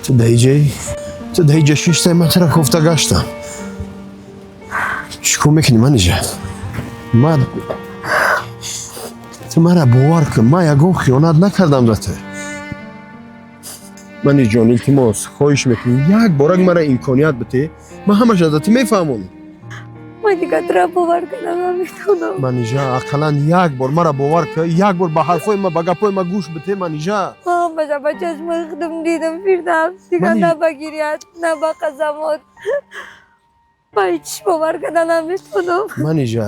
Ту даиҷаи, ту даиҷа шиштай, ман тура кофта гаштам. Чӣ кор мекунӣ, Манижа? Ман, ту мара бовар кун, ман ягон хиёнат накардам да ту. Манижҷон, илтимос, хоҳиш мекунӣ, як борак мара имконият бите, ман ҳамаша да ту мефаҳмонам. Ман дигар тура бовар кардан наметавонам. Манижа, ақаллан як бор мара бовар кун, як бор ба ҳарфҳои ма, ба гапҳои ма гӯш бите, Манижа. Ҳамаша ба чашмои худам дидам, Фирдавс. Дигар на ба гирят, на ба қасамот, ба ҳеҷ бовар кардан наметавонам. Манижа,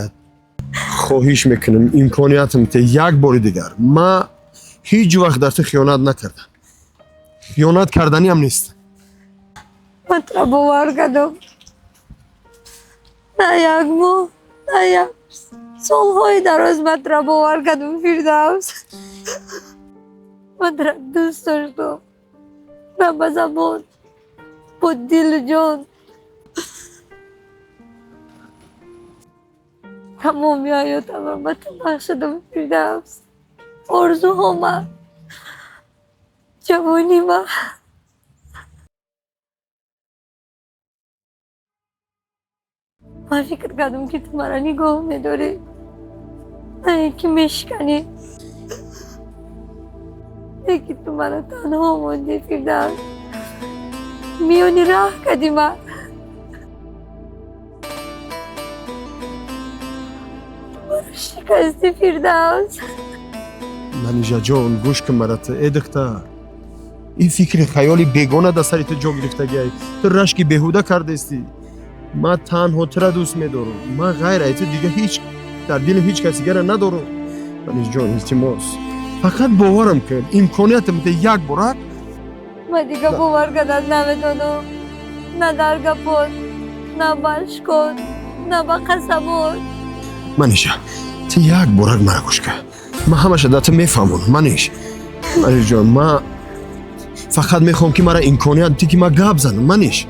хоҳиш мекунам, имкониятам те як бори дигар. Ма ҳеҷ вақт дар ту хиёнат накардам, хиёнат карданиам нестам. Ман тура бовар кардам. На як моҳ, на як солҳои дароз ман тура бовар кардам, Фирдавс. Ман тура дӯст доштам. На ба забон, бо дилу ҷон. Тамоми ҳаётамро ба ту бахшидам, Фирдавс. Орзуҳома, ҷавонима. Ман фикр кардам, ки ту маро нигоҳ медорӣ, на ин ки мешиканӣ. Лекин ту маро танҳо мондӣ, Фирдавс. Миёни раҳ кардӣ ман. Ту маро шикастӣ, Фирдавс. Манижаҷон, гӯш кун мара ту, э духтар. Ин фикри хаёли бегона дар сари ту ҷо гирифтагиай. Ту рашки беҳуда кардестӣ. Ман танҳо тура дӯст медорам. Ман ғайр аз ту дига ҳеҷ дар дилам ҳеҷ кас дигара надорам. Манижҷон, илтимос, фақат боварам кун, имкониятам бите як борак. Ман дига бовар кардан наметавонам. На дар гапот, на ба ашкот, на ба қасамот. Манижа, ту як борак мара гӯш кун, ман ҳамаша дар ту мефаҳмонам. Маниж, Манижҷон, ман фақат мехоҳам, ки мара имконият бите, ки ман гап занам. Маниш,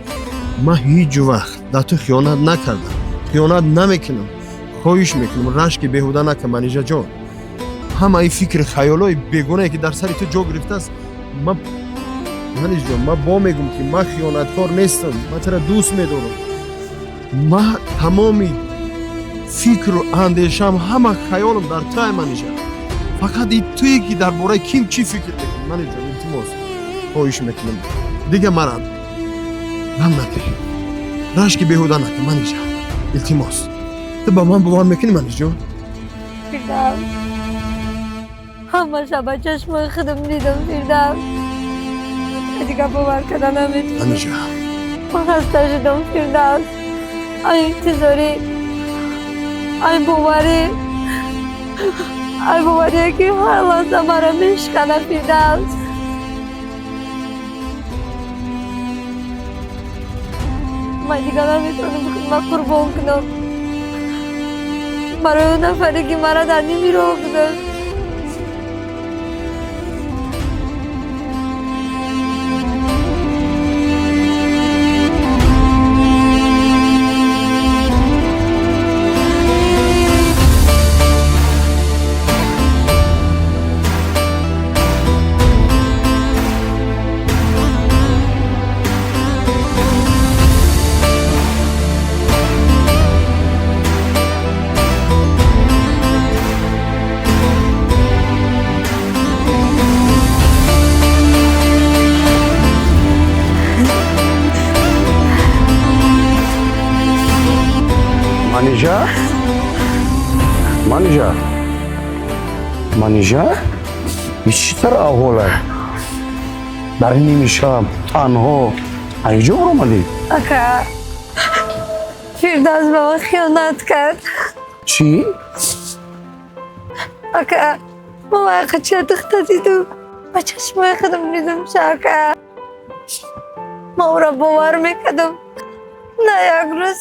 ман ҳеҷ вақт дар ту хиёнат накардам, хиёнат намекунам. Хоҳиш мекунам, рашки беҳуда накун, Манижаҷон. Ҳамаи фикри хаёлои бегонае, ки дар сари ту ҷо гирифтааст, ман, Манижҷон, ман бо мегӯм, ки ман хиёнаткор нестам. Ман тура дӯст медорам. Ман тамоми фикру андешаам, ҳама хаёлам дар туай, Манижа. Фақат и туе, ки дар бораи ким чӣ фикр мекунӣ. Манижҷон, илтимос, хоҳиш мекунам, дига мара ғам надиҳ, рашки беҳуда накун. Манижа, илтимос, ту ба ман бовар мекунӣ, Манижҷон? Фирдавс, ҳамаша ба чашмои худам дидам, Фирдавс. Дига бовар кардан наметавонам. Манижа. Ман хаста шудам, Фирдавс. Ай интизорӣ, ай боварӣ, ай боварие, ки ҳар лаҳза маро мешикана, Фирдавс. Ман дига наметавонам худма қурбон кунам барои он нафаре, ки маро дар ними роҳ гузошт. Манижа, Манижа, Манижа, чӣ тара аҳволай? Дар ними шаб танҳо айҷо баромадӣ? Ака, Фирдавс ба ман хиёнат кард. Чӣ? Ака, ман вайқачия духта дидум, ба чашмои худам дидум ша, ака. Ман ӯро бовар мекардам. На як рӯз,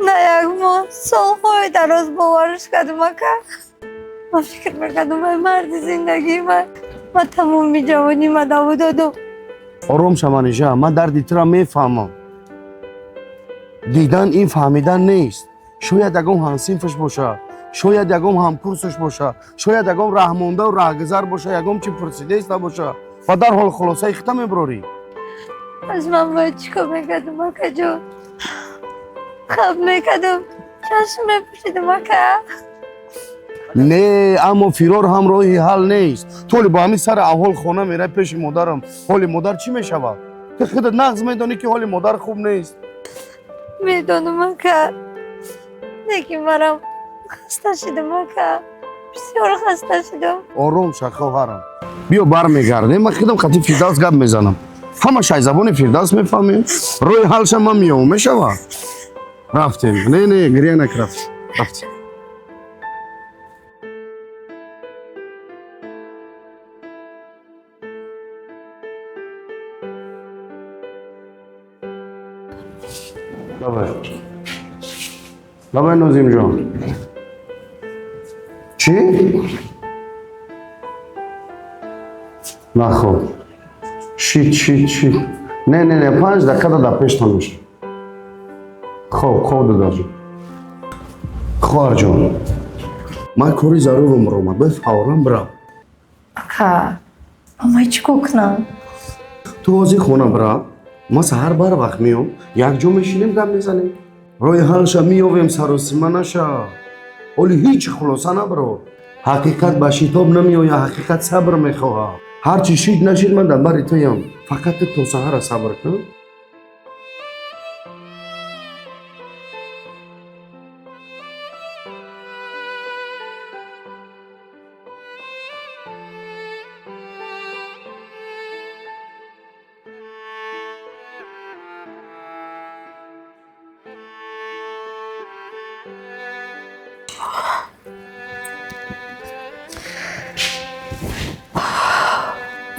на як моҳ, солҳои дароз боварш кардам, ака. Ман фикр мекардам, ай марди зиндагии ман. Ман тамоми ҷавонима даву додам. Ором ша, Манижа, ман дарди тура мефаҳмам. Дидан ин фаҳмидан нест. Шояд ягон ҳамсинфаш боша, шояд ягон ҳамкурсаш боша, шояд ягон раҳмондаву раҳгузар боша, ягон чи пурсидаиста боша ва дарҳол хулосаи хита мебурорӣ. Аз ман бояд чӣ кор мекардам, акаҷон? Хаб мекардам, чашм мепӯшидам, ака. Не, аммо фирор ҳам роҳи ҳал нест. Ту ҳоли бо ҳамин сари аҳвол хона мерай пеши модарам, ҳоли модар чӣ мешавад? Ту худат нағз медонӣ, ки ҳоли модар хуб нест. Медонам, ака, лекин манам хаста шудам, ака, бисёр хаста шудам. Ором ша, хоҳарам, биё бармегардем, ман худам хати Фирдавс гап мезанам. Ҳамаш аз забони Фирдавс мефаҳмем, роҳи ҳалша ман меёвам, мешавад? Рафтем. Не, не, гиря накун, рафтем, рафтем. Давай. Давай, Нозимҷон. Чӣ? Нахоб. Шит, шит, шит. Не, не, не, 5 дақиқа дар пештон мешавам. Хоб, хоб, дадаҷон. Хоҳарҷон, ман кори зарурам омад, бояд фавран бирам. Ака, ман чӣ кор кунам? Ту ҳозир хона бирав, ман саҳар барвақт меом, якҷо мешинем, гап мезанем. Роҳи ҳалша меёвем, саросима наша. Ҳоли ҳеҷ хулоса набарор. Ҳақиқат ба шитоб намеояд, ҳақиқат сабр мехоҳад. Ҳарчи шид нашид, ман дар бари туям. Фақат ту то саҳара сабр кун.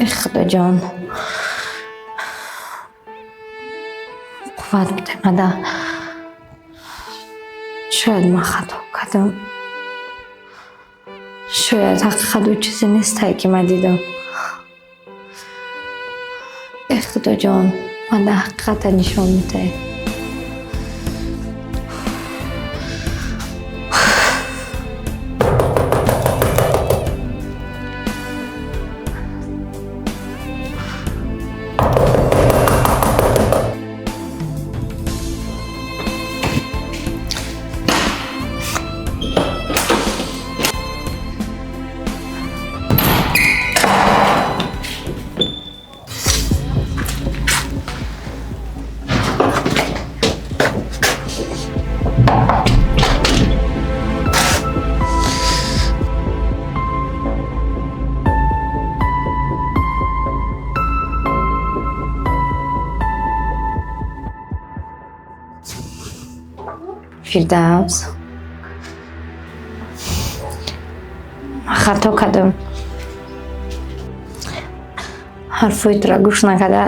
Эх, Худоҷон, қувват бидемада. Шояд ман хато кардам, шояд ҳақиқат ӯ чизе нестае, ки ман дидам. Эх, Худоҷон, ман дар ҳақиқата нишон медиҳӣ. Фирдавс, ман хато кардам, ҳарфҳои тура гӯш накарда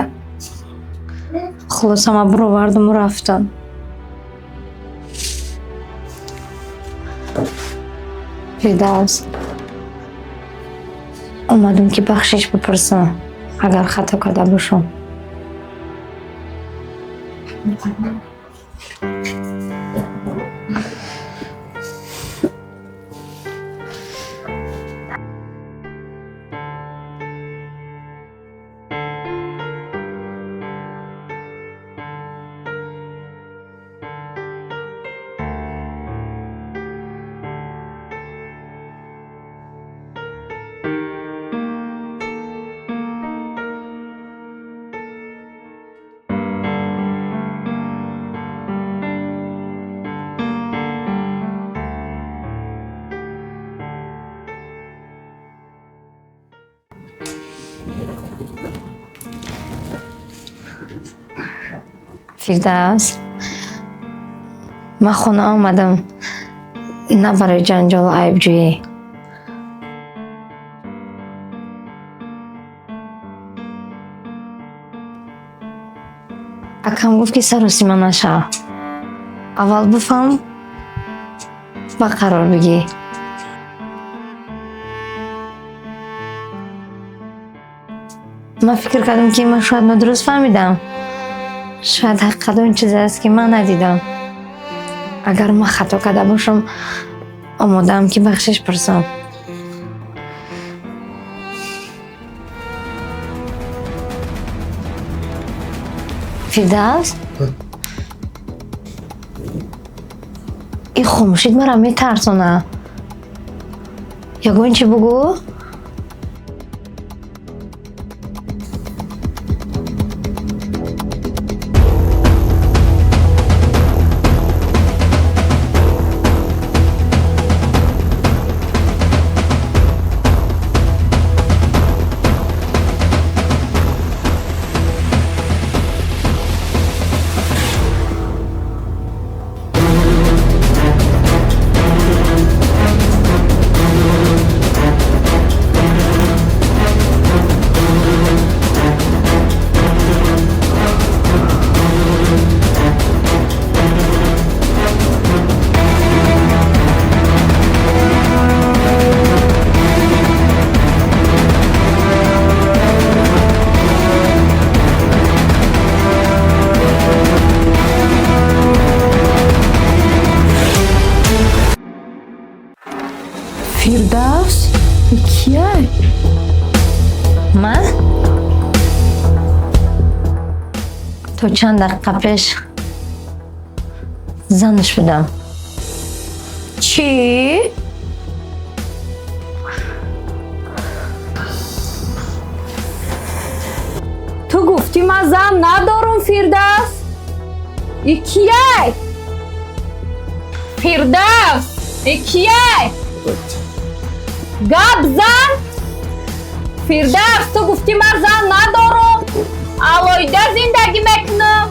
хулоса ман буровардаму рафтам. Фирдавс, омадам, ки бахшиш бипурсам, агар хато карда бошам. Фирдавс, ман хона омадам на барои ҷанҷолу айбҷӯӣ. Акам гуфт, ки саросима нашав, аввал бифаҳм ва қарор бигир. Ман фикр кардам, ки ман шояд нодуруст фаҳмидам. Шояд ҳақиқат он чизе аст, ки ман надидам. Агар ман хато карда бошам, омодаам, ки бахшиш пурсам. Фирдавс, ин хомӯшит маро метарсона. Ягон чӣ бугӯ. Фирдавс, кияй? Ман то чанд дақиқа пеш занаш будам. Чӣ? Ту гуфтӣ ман зан надорум, Фирдавс? И кияй? Фирдавс, и кияй? Гап зан! Фирдавс, ту гуфтӣ ман зан надорум, алоҳида зиндагӣ мекунам.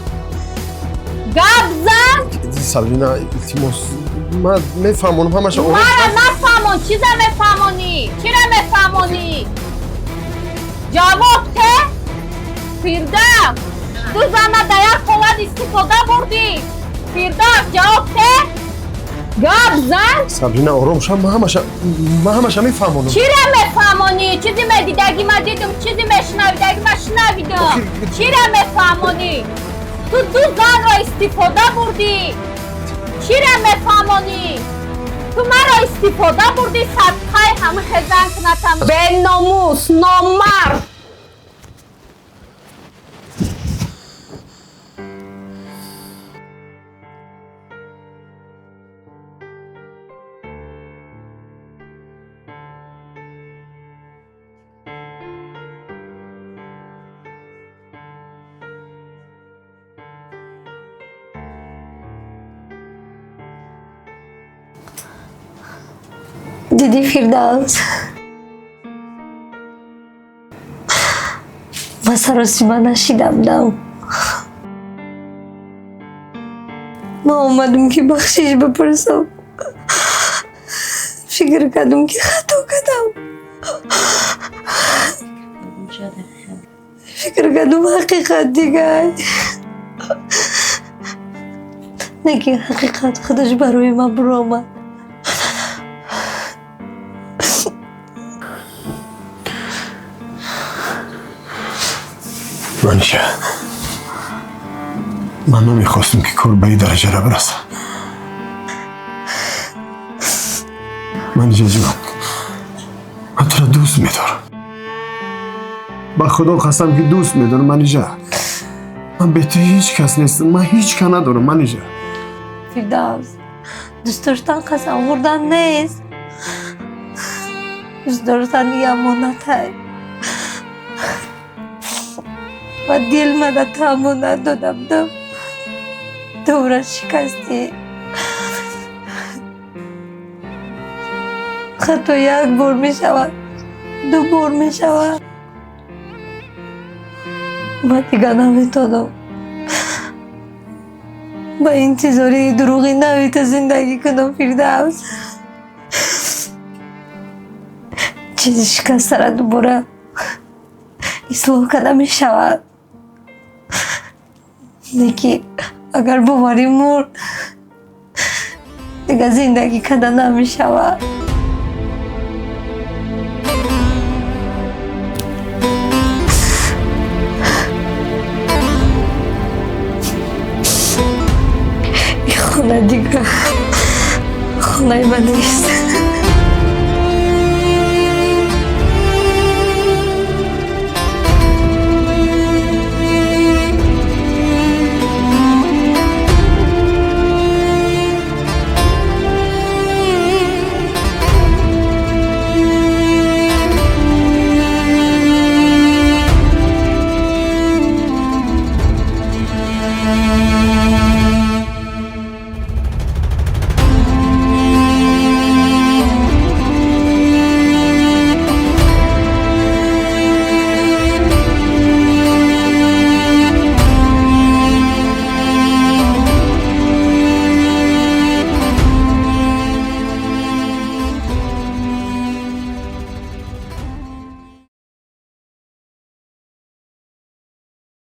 Гап зан! Сабрина, илтимос, ман мефаҳмонам ҳамаша. Мара нафаҳмон, чиза мефаҳмонӣ? Чира мефаҳмонӣ? Ҷавоб те? Фирдавс, ту зана дар як ҳолат истифода бурдӣ. Фирдавс, ҷавоб те? Гап зан! Сабрина, ором шав, ман ҳамаша мефаҳмонам. Чира мефаҳмонӣ? Чизи медидагӣ ман дидум, чизи мешунавидагӣ ман шунавидам. Чира мефаҳмонӣ? Ту ду занро истифода бурдӣ. Чира мефаҳмонӣ? Ту маро истифода бурдӣ, садқаи ҳама хезан кунатам. Беномус, номард! Дидӣ, Фирдавс, ман саросима нашида будам. Ман омадам, ки бахшиш бипурсам. Фикр кардам, ки хато кардам. Фикр кардам, ҳақиқат дигар. Лекин ҳақиқат худаш барои ман биромад. Маниша, ман намехостам, ки кор ба ин дараҷара бирасад. Манижа ҷон, ман туро дӯст медорам. Ба худо қасам, ки дӯст медорам, Манижа. Ман бе ту ҳеҷ кас нестам, ман ҳеҷ кас надорам, Манижа. Фирдавс, дӯст доштан қасам хӯрдан нест. Дӯст доштан як амонатай. Ва дил мада ту амонат дода будам. Ту шикастӣ. Хато як бор мешавад, ду бор мешавад. Ман дигар наметонам ба интизории дурӯғи нави ту зиндагӣ кунам, Фирдавс. Чизи шикастара дубора ислоҳ карда мешавад. Лекин агар боварӣ мурд, дигар зиндагӣ карда намешавад. Хона дига хонаи ман нест.